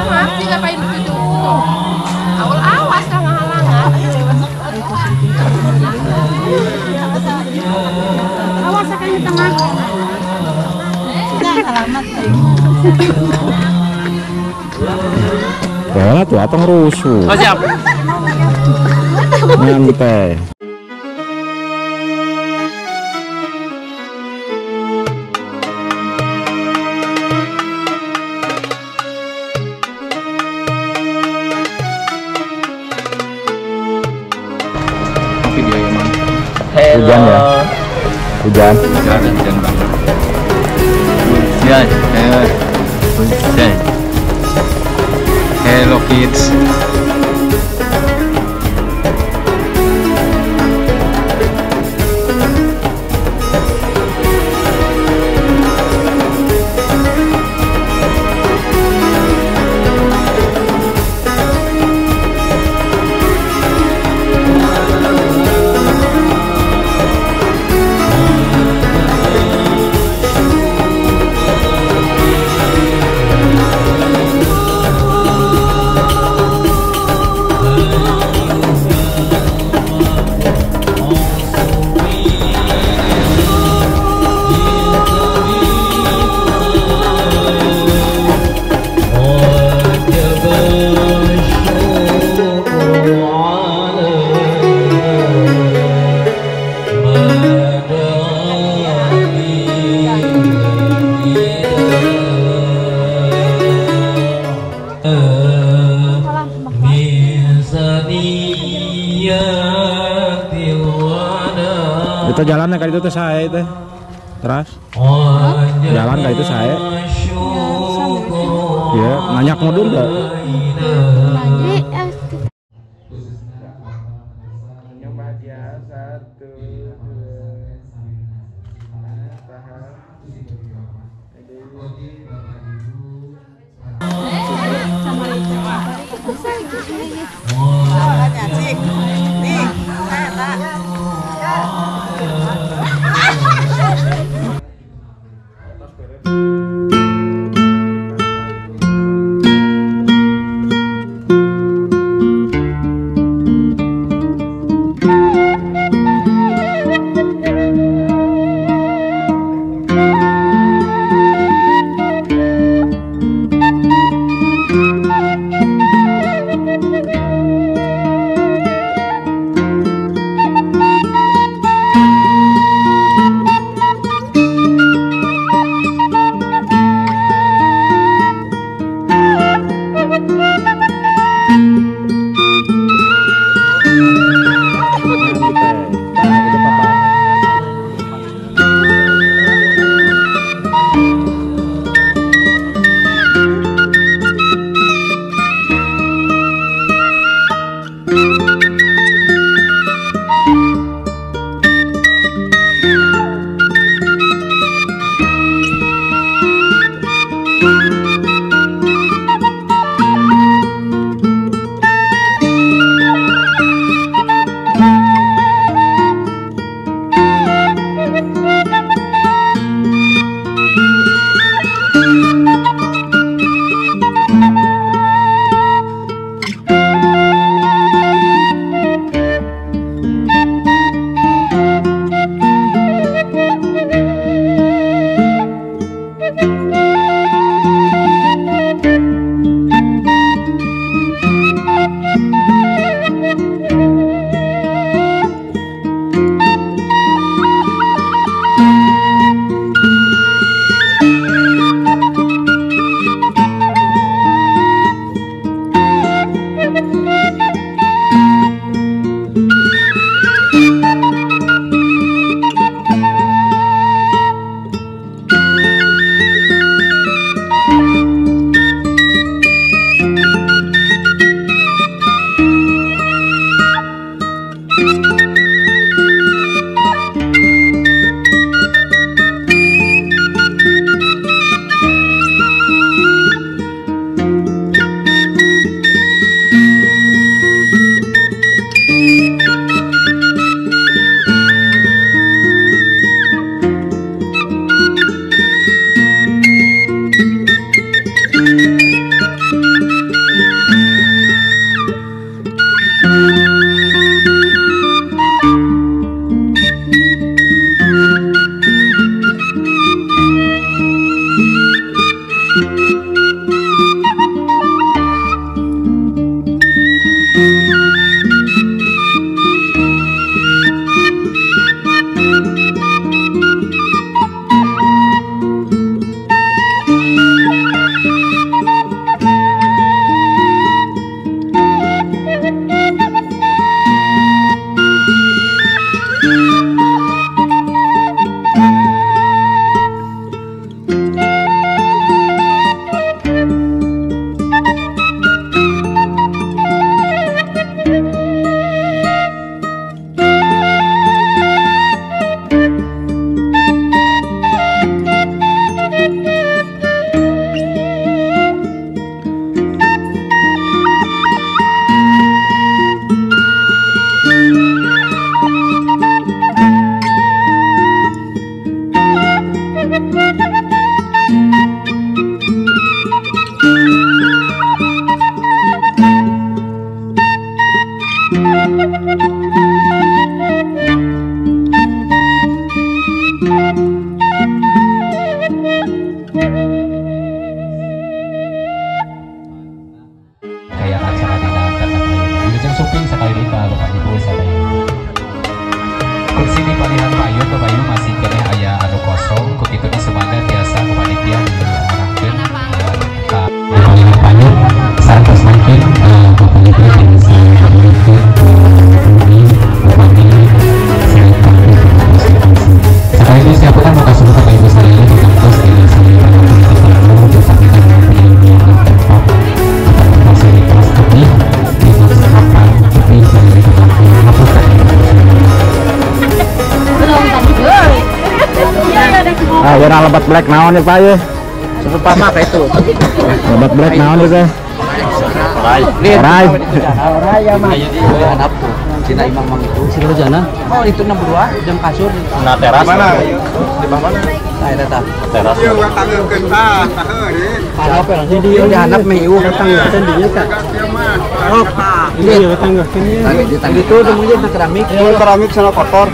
Awas halangan. Awas akan di tengah. Selamat. Ya tuh atong rusuh. Oh, siap. Nyantai. Hujan ya? Hujan. Hujan, hujan banget. Hujan, hujan. Hello kids. Itu jalannya kali itu teh saya teh. Terus jalan kali itu saya. Ya, nanyak mundur enggak? palihan payun Bapak Ibu masih keneh aya anu kosong ku kituna sumangga tiasa ku panitia diarahkeun ka palihan payun satos mungkin Bapak Ibu tiasa diberikan bumi upami sekali ini siapkan maka semua Bapak Ibu sadaya di kampus di fasilitas lebih di papan lebih dari Ah, ya lebat black naon ya Pak ya. Sepama kayak itu. Lebat black naon ya teh. Orai. Orai ya mah. Cina imam mang itu. Sini jana. Oh, itu 62 jam kasur. Nah, teras. Mana? Di bawah mana? Nah, eta. Teras. Ieu urang tanggeukkeun tah, tah heuh. Di dihandap meh ieu tanggeukkeun dieu tah. Oh, ieu tanggeukkeun ieu. Itu temunya keramik. Keramik sana kotor.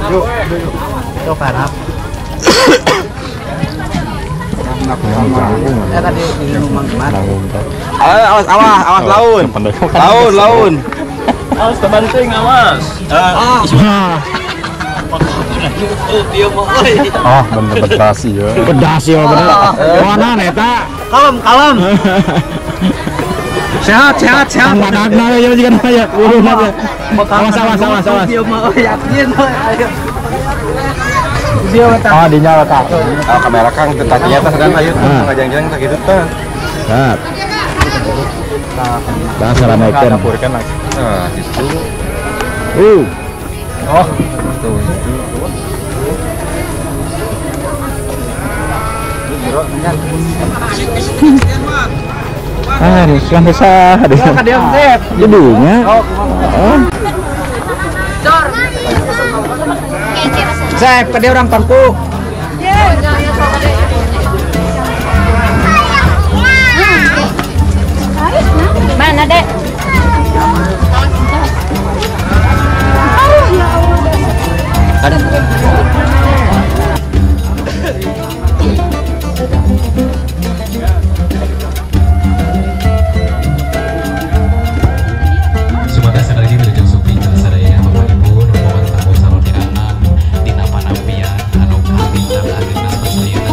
Yuk, yuk harap. Tadi di rumah kemarin. Awas, awas, awas laun. Laun, laun. Awas kebanting, awas. Oh, bener pedas ya. Pedas ya bener. Mana eta? Kalem, kalem. Sehat, sehat, sehat. Mana ya juga ya. Awas, awas, awas, awas. Oh, dinyala tak. Oh, kamera Kang tadinya teh sedang ayo ngajang-jang teh gitu teh. Siap. Dah assalamualaikum. Nah, itu. Oh, tuh itu. Ah, ini kan bisa. Jadinya. Oh. Sep, ke dia orang pangku. Mana, Dek? Semoga sekali lagi wilujeng sumping sadaya Bapak Ibu rombongan tamu salon anak dina panampian anu kabintang ageuna sadayana.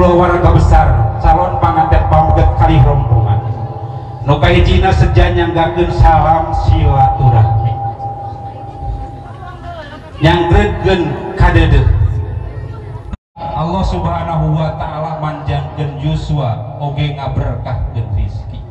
Warga besar calon panganten pameget kali rombongan nu kahijina seja nyanggakeun salam silaturahmi nyanggreugkeun kadeudeuh Allah Subhanahu wa taala manjangkeun yuswa oge ngaberkahkeun rizki.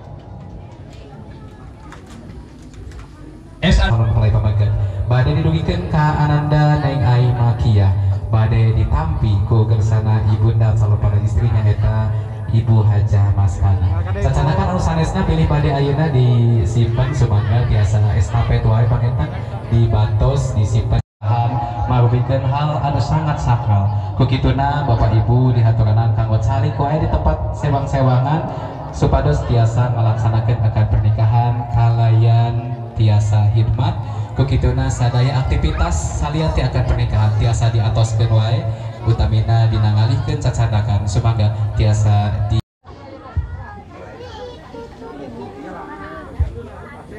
Calon mempelai pameget bade didugikeun ka Ananda Neng Ai Makia bade ditampi ku gersana ibunda calon para istrinya eta Ibu Hajah Maskana. Cacanakan anu sanesna pilih bade ayeuna disimpan sumangga tiasa estafet wae panginten dibantos disimpan marubikeun hal anu sangat sakral. Ku kituna Bapak Ibu dihaturanan kanggo calik wae di tempat sewang-sewangan supados tiasa ngalaksanakeun akad pernikahan kalayan tiasa hikmat. Kukituna sadaya aktivitas salian ti akad pernikahan tiasa diatoskeun wae utamina dinangalihkeun cacanakan sumangga tiasa di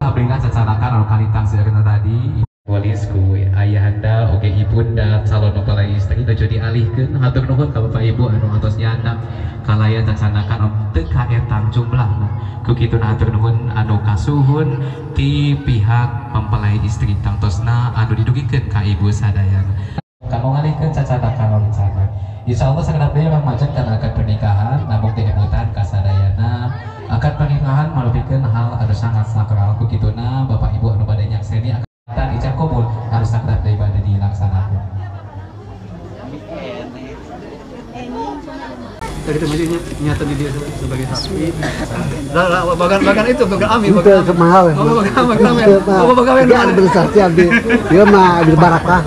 Alhamdulillah cacanakan anu kalitang saderna tadi. Polis ku ayahanda oge ibunda calon mempelai istri nuju dialihkeun. Hatur nuhun ka Bapak Ibu anu atos nyandak kalayan cacanakan teu kaetang jumlahna. Ku kituna hatur nuhun anu kasuhun ti pihak mempelai istri tangtosna anu didugikeun ka ibu sadayana. Kanggo ngalihkeun cacanakan rencana. Insyaallah sakedap deui urang majeng kana akad pernikahan, namun diemutan ka sadayana. Akad pernikahan malupikeun hal anu sangat sakral. Ku kituna Bapak Ibu anu bade nyakseni dan ijab kabul harus sakedap deui bade dilaksanakeun. Tadi itu maksudnya nyata di dia sebagai saksi. Bagan itu bagan ami bagan mahal. Oh bagan ami. Oh bagan ami. Dia bersaksi abdi. Dia mah bil barakah.